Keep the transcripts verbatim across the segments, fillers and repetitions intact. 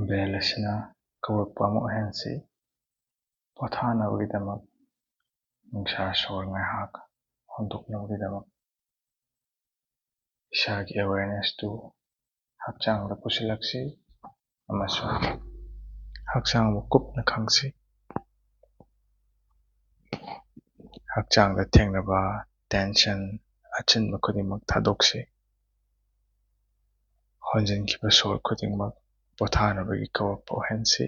ꯕꯦꯜ ꯑꯁꯤꯅ ꯀꯧꯔꯛꯄ ꯑꯃ ꯑꯣꯏꯍꯟꯁꯤ꯫ ꯄꯣꯊꯥꯅꯕꯒꯤꯗꯃꯛ ꯅꯨꯡꯁꯥ ꯁꯣꯔ ꯉꯥꯏꯍꯥꯛ ꯍꯣꯟꯗꯣꯛꯅꯕꯒꯤꯗꯃꯛ ꯏꯁꯥꯒꯤ awareness ꯇꯨ ꯍꯛꯆꯥꯡꯗ ꯄꯨꯁꯤꯜꯂꯛꯁꯤ ꯑꯃꯁꯨꯡ ꯍꯛꯆꯥꯡꯕꯨ ꯀꯨꯞꯅ ꯈꯪꯁꯤ꯫ ꯍꯛꯆꯥꯡꯗ ꯊꯦꯡꯅꯕ tension, ꯑꯆꯤꯟꯕ ꯈꯨꯗꯤꯡꯃꯛ ꯊꯥꯗꯣꯛꯁꯤ꯫ ꯍꯣꯟꯖꯤꯟꯈꯤꯕ ꯁꯣꯔ ꯈꯨꯗꯤꯡꯃꯛ ꯄꯣꯊꯥꯅꯕꯒꯤ ꯀꯧꯔꯛꯄ ꯑꯣꯏꯍꯟꯁꯤ,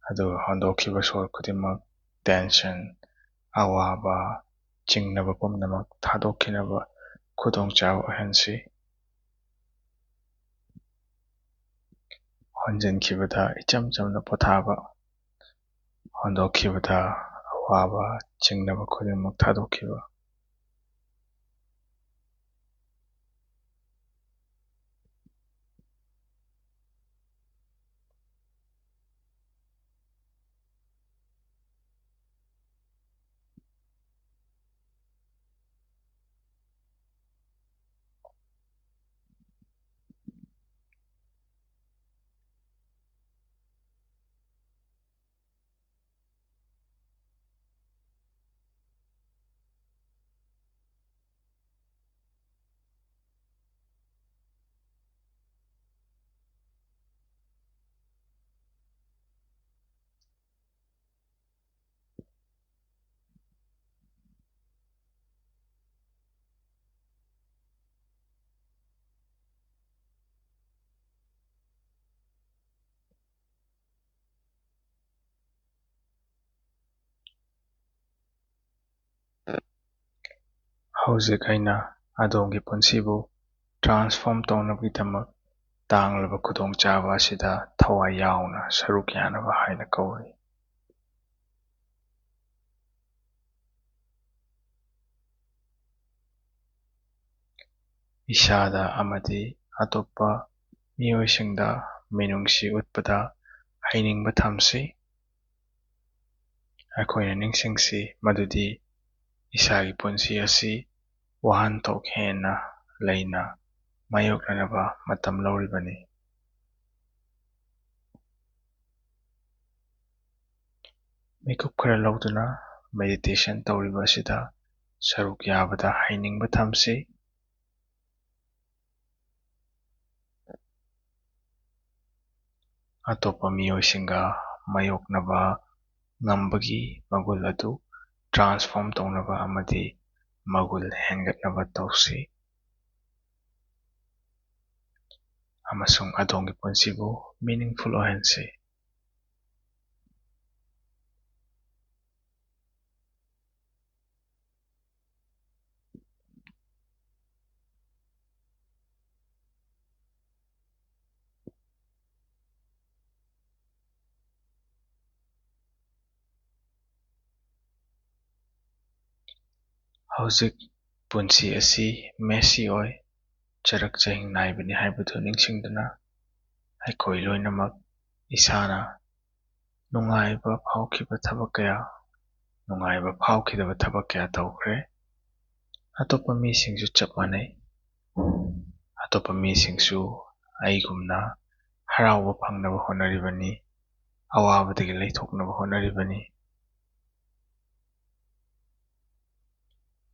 ꯑꯗꯨꯒ ꯍꯣꯟꯗꯣꯛꯈꯤꯕ ꯁꯣꯔ ꯈꯨꯗꯤꯡꯃꯛ tension, ꯑꯋꯥꯕ, ꯆꯤꯡꯅꯕ ꯄꯨꯝꯅꯃꯛ ꯊꯥꯗꯣꯛꯈꯤꯅꯕ ꯈꯨꯗꯣꯡꯆꯥꯕ ꯑꯣꯏꯍꯟꯁꯤ꯫ ꯍꯣꯟꯖꯤꯟꯈꯤꯕꯗ ꯏꯆꯝ ꯆꯝꯅ ꯄꯣꯊꯥꯕ, ꯍꯣꯟꯗꯣꯛꯈꯤꯕꯗ ꯑꯋꯥꯕ, ꯆꯤꯡꯅꯕ ꯈꯨꯗꯤꯡꯃꯛ ꯊꯥꯗꯣꯛꯈꯤꯕ꯫ ꯍꯧꯖꯤꯛ ꯑꯩꯅ ꯑꯗꯣꯝꯒꯤ ꯄꯨꯟꯁꯤꯕꯨ transform ꯇꯧꯅꯕꯒꯤꯗꯃꯛ ꯇꯥꯡꯂꯕ ꯈꯨꯗꯣꯡꯆꯥꯕ ꯑꯁꯤꯗ ꯊꯋꯥꯏ ꯌꯥꯎꯅ ꯁꯔꯨꯛ ꯌꯥꯅꯕ ꯍꯥꯏꯅ ꯀꯧꯔꯤ꯫ ꯏꯁꯥꯗ ꯑꯃꯗꯤ ꯑꯇꯣꯞꯄ ꯃꯤꯑꯣꯏꯁꯤꯡꯗ ꯃꯤꯅꯨꯡꯁꯤ ꯎꯠꯄꯗ ꯍꯩꯅꯤꯡꯕ ꯊꯝꯁꯤ꯫ ꯑꯩꯈꯣꯏꯅ ꯅꯤꯡꯁꯤꯡꯁꯤ ꯃꯗꯨꯗꯤ ꯏꯁꯥꯒꯤ ꯄꯨꯟꯁꯤ ꯑꯁꯤ ꯋꯥꯍꯟꯊꯣꯛ ꯍꯦꯟꯅ ꯂꯩꯅ ꯃꯥꯌꯣꯛꯅꯅꯕ ꯃꯇꯝ ꯂꯧꯔꯤꯕꯅꯤ꯫ ꯃꯤꯀꯨꯞ ꯈꯔ ꯂꯧꯗꯨꯅ meditation ꯇꯧꯔꯤꯕ ꯑꯁꯤꯗ ꯁꯔꯨꯛ ꯌꯥꯕꯗ ꯍꯩꯅꯤꯡꯕ ꯊꯝꯁꯤ꯫ ꯑꯇꯣꯞꯄ ꯃꯤꯑꯣꯏꯁꯤꯡꯒ ꯃꯥꯌꯣꯛꯅꯕ ꯉꯝꯕꯒꯤ ꯃꯒꯨꯟ ꯑꯗꯨ transform ꯇꯧꯅꯕ ꯑꯃꯗꯤ ꯃꯒꯨꯟ ꯍꯦꯟꯒꯠꯅꯕ ꯇꯧꯁꯤ ꯑꯃꯁꯨꯡ ꯑꯗꯣꯝꯒꯤ ꯄꯨꯟꯁꯤꯕꯨ meaningful ꯑꯣꯏꯍꯟꯁꯤ꯫ ꯍꯧꯖꯤꯛ ꯄꯨꯟꯁꯤ ꯑꯁꯤ messy ꯑꯣꯏ, ꯆꯔꯛ ꯆꯍꯤꯡ ꯅꯥꯏꯕꯅꯤ ꯍꯥꯏꯕꯗꯨ ꯅꯤꯡꯁꯤꯡꯗꯨꯅ, ꯑꯩꯈꯣꯏ ꯂꯣꯏꯅꯃꯛ ꯏꯁꯥꯅ ꯅꯨꯡꯉꯥꯏꯕ ꯐꯥꯎꯈꯤꯕ ꯊꯕꯛ ꯀꯌꯥ, ꯅꯨꯡꯉꯥꯏꯕ ꯐꯥꯎꯈꯤꯗꯕ ꯊꯕꯛ ꯀꯌꯥ ꯇꯧꯈ꯭ꯔꯦ꯫ ꯑꯇꯣꯞꯄ ꯃꯤꯁꯤꯡꯁꯨ ꯆꯞ ꯃꯥꯟꯅꯩ꯫ ꯑꯇꯣꯞꯄ ꯃꯤꯁꯤꯡꯁꯨ ꯑꯩꯒꯨꯝꯅ ꯍꯔꯥꯎꯕ ꯐꯪꯅꯕ ꯍꯣꯠꯅꯔꯤꯕꯅꯤ, ꯑꯋꯥꯕꯗꯒꯤ ꯂꯩꯊꯣꯛꯅꯕ ꯍꯣꯠꯅꯔꯤꯕꯅꯤ꯫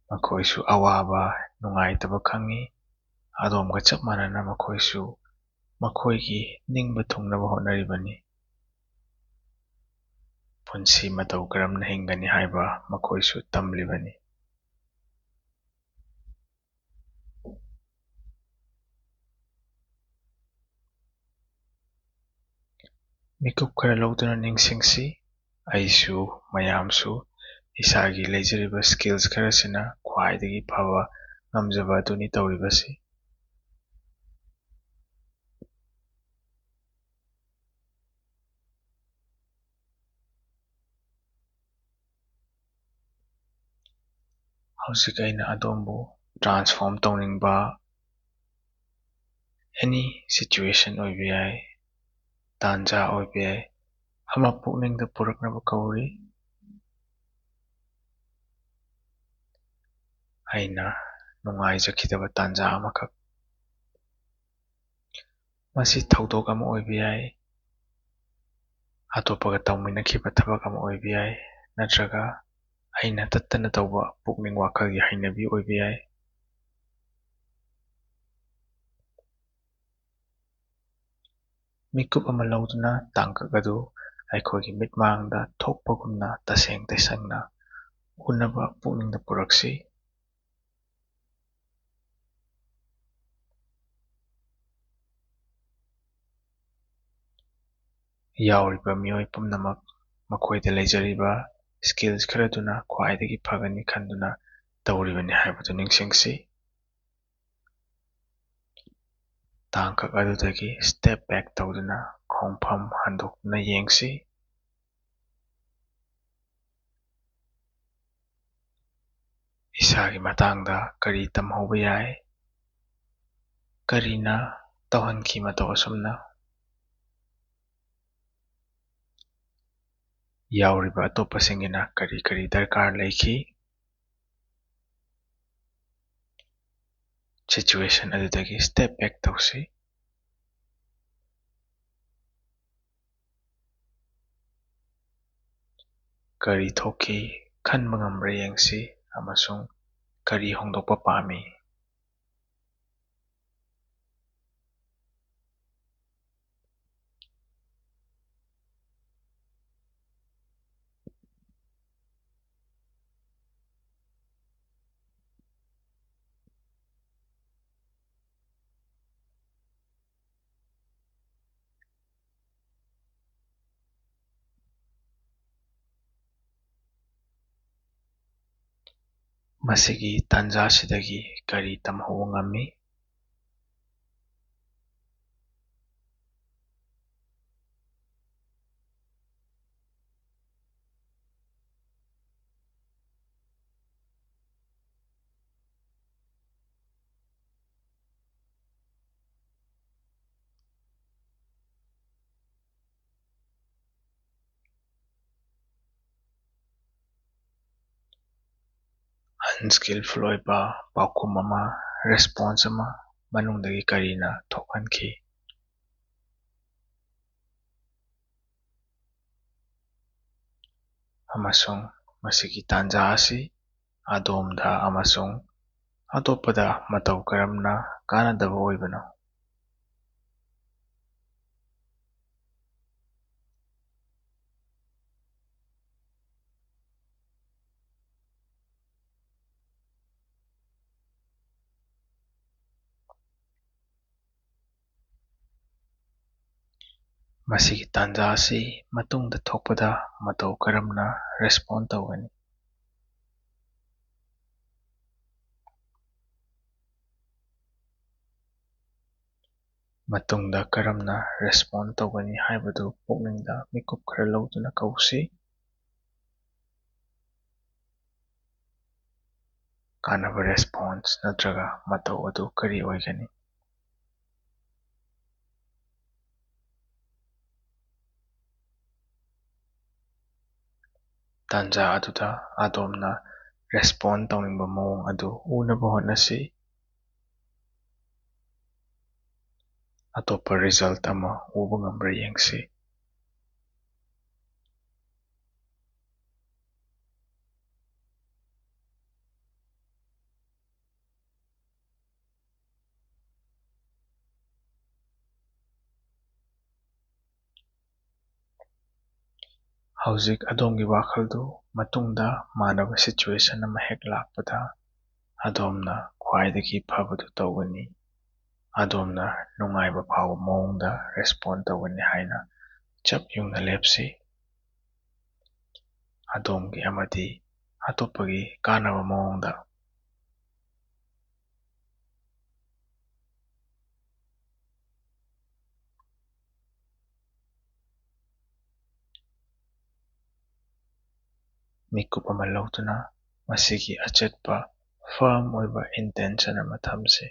ꯃꯈꯣꯏꯁꯨ ꯑꯋꯥꯕ, ꯅꯨꯡꯉꯥꯏꯇꯕ ꯈꯪꯏ꯫ ꯑꯗꯣꯝꯒ ꯆꯞ ꯃꯥꯟꯅꯅ ꯃꯈꯣꯏꯁꯨ ꯃꯈꯣꯏꯒꯤ ꯅꯤꯡꯕ ꯊꯨꯡꯅꯕ ꯍꯣꯠꯅꯔꯤꯕꯅꯤ꯫ ꯄꯨꯟꯁꯤ ꯃꯇꯧ ꯀꯔꯝꯅ ꯍꯤꯡꯒꯅꯤ ꯍꯥꯏꯕ ꯃꯈꯣꯏꯁꯨ ꯇꯝꯂꯤꯕꯅꯤ꯫ ꯃꯤꯀꯨꯞ ꯈꯔ ꯂꯧꯗꯨꯅ ꯅꯤꯡꯁꯤꯡꯁꯤ, ꯑꯩꯁꯨ, ꯃꯌꯥꯝꯁꯨ ꯏꯁꯥꯒꯤ ꯂꯩꯖꯔꯤꯕ skills ꯈꯔꯁꯤꯅ ꯈ꯭ꯋꯥꯏꯗꯒꯤ ꯐꯕ ꯉꯝꯖꯕ ꯑꯗꯨꯅꯤ ꯇꯧꯔꯤꯕꯁꯤ꯫ ꯍꯧꯖꯤꯛ ꯑꯩꯅ ꯑꯗꯣꯝꯕꯨ transform ꯇꯧꯅꯤꯡꯕ any situation ꯑꯣꯏꯕ ꯌꯥꯏ, ꯇꯥꯟꯖꯥ ꯑꯣꯏꯕ ꯌꯥꯏ, ꯑꯃ ꯄꯨꯛꯅꯤꯡꯗ ꯄꯨꯔꯛꯅꯕ ꯀꯧꯔꯤ꯫ ꯑꯩꯅ ꯅꯨꯡꯉꯥꯏꯖꯈꯤꯗꯕ ꯇꯥꯟꯖꯥ ꯑꯃꯈꯛ꯫ ꯃꯁꯤ ꯊꯧꯗꯣꯛ ꯑꯃ ꯑꯣꯏꯕ ꯌꯥꯏ, ꯑꯇꯣꯞꯄꯒ ꯇꯧꯃꯤꯟꯅꯈꯤꯕ ꯊꯕꯛ ꯑꯃ ꯑꯣꯏꯕ ꯌꯥꯏ, ꯅꯠꯇ꯭ꯔꯒ ꯑꯩꯅ ꯇꯠꯇꯅ ꯇꯧꯕ ꯄꯨꯛꯅꯤꯡ ꯋꯥꯈꯜꯒꯤ ꯍꯩꯅꯕꯤ ꯑꯣꯏꯕ ꯌꯥꯏ꯫ ꯃꯤꯀꯨꯞ ꯑꯃ ꯂꯧꯗꯨꯅ ꯇꯥꯡꯀꯛ ꯑꯗꯨ ꯑꯩꯈꯣꯏꯒꯤ ꯃꯤꯠꯃꯥꯡꯗ ꯊꯣꯛꯄꯒꯨꯝꯅ ꯇꯁꯦꯡ ꯇꯁꯦꯡꯅ ꯎꯅꯕ ꯄꯨꯛꯅꯤꯡꯗ ꯄꯨꯔꯛꯁꯤ꯫ ꯌꯥꯎꯔꯤꯕ ꯃꯤꯑꯣꯏ ꯄꯨꯝꯅꯃꯛ ꯃꯈꯣꯏꯗ ꯂꯩꯖꯔꯤꯕ skills ꯈꯔꯗꯨꯅ ꯈ꯭ꯋꯥꯏꯗꯒꯤ ꯐꯒꯅꯤ ꯈꯟꯗꯨꯅ ꯇꯧꯔꯤꯕꯅꯤ ꯍꯥꯏꯕꯗꯨ ꯅꯤꯡꯁꯤꯡꯁꯤ꯫ ꯇꯥꯡꯀꯛ ꯑꯗꯨꯗꯒꯤ step back ꯇꯧꯗꯨꯅ ꯈꯣꯡꯐꯝ ꯍꯟꯗꯣꯛꯇꯨꯅ ꯌꯦꯡꯁꯤ꯫ ꯏꯁꯥꯒꯤ ꯃꯇꯥꯡꯗ ꯀꯔꯤ ꯇꯝꯍꯧꯕ ꯌꯥꯏ? ꯀꯔꯤꯅ ꯇꯧꯍꯟꯈꯤ ꯃꯇꯧ ꯑꯁꯨꯝꯅ? ꯌꯥꯎꯔꯤꯕ ꯑꯇꯣꯞꯄꯁꯤꯡꯒꯤꯅ ꯀꯔꯤ ꯀꯔꯤ ꯗꯔꯀꯥꯔ ꯂꯩꯈꯤ? Situation ꯑꯗꯨꯗꯒꯤ step back ꯇꯧꯁꯤ꯫ ꯀꯔꯤ ꯊꯣꯛꯈꯤ? ꯈꯟꯕ ꯉꯝꯕ꯭ꯔꯥ ꯌꯦꯡꯁꯤ ꯑꯃꯁꯨꯡ ꯀꯔꯤ ꯍꯣꯡꯗꯣꯛꯄ ꯄꯥꯝꯃꯤ? ꯃꯁꯤꯒꯤ ꯇꯥꯟꯖꯥꯁꯤꯗꯒꯤ ꯀꯔꯤ ꯇꯝꯍꯧꯕ ꯉꯝꯃꯤ? Unskillful ꯑꯣꯏꯕ ꯄꯥꯎꯈꯨꯝ ꯑꯃ, response ꯑꯃ ꯃꯅꯨꯡꯗꯒꯤ ꯀꯔꯤꯅ ꯊꯣꯛꯍꯟꯈꯤ? ꯑꯃꯁꯨꯡ ꯃꯁꯤꯒꯤ ꯇꯥꯟꯖꯥ ꯑꯁꯤ ꯑꯗꯣꯝꯗ ꯑꯃꯁꯨꯡ ꯑꯇꯣꯞꯄꯗ ꯃꯇꯧ ꯀꯔꯝꯅ ꯀꯥꯟꯅꯗꯕ ꯑꯣꯏꯕꯅꯣ? ꯃꯁꯤꯒꯤ ꯇꯥꯟꯖꯥ ꯑꯁꯤ ꯃꯇꯨꯡꯗ ꯊꯣꯛꯄꯗ ꯃꯇꯧ ꯀꯔꯝꯅ respond ꯇꯧꯒꯅꯤ? ꯃꯇꯨꯡꯗ ꯀꯔꯝꯅ respond ꯇꯧꯒꯅꯤ ꯍꯥꯏꯕꯗꯨ ꯄꯨꯛꯅꯤꯡꯗ ꯃꯤꯀꯨꯞ ꯈꯔ ꯂꯧꯗꯨꯅ ꯀꯧꯁꯤ꯫ ꯀꯥꯟꯅꯕ response ꯅꯠꯇ꯭ꯔꯒ ꯃꯇꯧ ꯑꯗꯨ ꯀꯔꯤ ꯑꯣꯏꯒꯅꯤ? ꯇꯥꯟꯖꯥ ꯑꯗꯨꯗ ꯑꯗꯣꯝꯅ respond ꯇꯧꯅꯤꯡꯕ ꯃꯑꯣꯡ ꯑꯗꯨ ꯎꯅꯕ ꯍꯣꯠꯅꯁꯤ꯫ ꯑꯇꯣꯞꯄ result ꯑꯃ ꯎꯕ ꯉꯝꯕ꯭ꯔꯥ ꯌꯦꯡꯁꯤ꯫ ꯍꯧꯖꯤꯛ ꯑꯗꯣꯝꯒꯤ ꯋꯥꯈꯜꯗꯨ ꯃꯇꯨꯡꯗ ꯃꯥꯟꯅꯕ situation ꯑꯃ ꯍꯦꯛ ꯂꯥꯛꯄꯗ ꯑꯗꯣꯝꯅ ꯈ꯭ꯋꯥꯏꯗꯒꯤ ꯐꯕꯗꯨ ꯇꯧꯒꯅꯤ꯫ ꯑꯗꯣꯝꯅ ꯅꯨꯡꯉꯥꯏꯕ ꯐꯥꯎꯕ ꯃꯑꯣꯡꯗ respond ꯇꯧꯒꯅꯤ ꯍꯥꯏꯅ ꯆꯞ ꯌꯨꯡꯅ ꯂꯦꯞꯁꯤ꯫ ꯑꯗꯣꯝꯒꯤ ꯑꯃꯗꯤ ꯑꯇꯣꯞꯄꯒꯤ ꯀꯥꯟꯅꯕ ꯃꯑꯣꯡꯗ꯫ ꯃꯤꯀꯨꯞ ꯑꯃ ꯂꯧꯗꯨꯅ ꯃꯁꯤꯒꯤ ꯑꯆꯦꯠꯄ firm ꯑꯣꯏꯕ intention ꯑꯃ ꯊꯝꯁꯤ꯫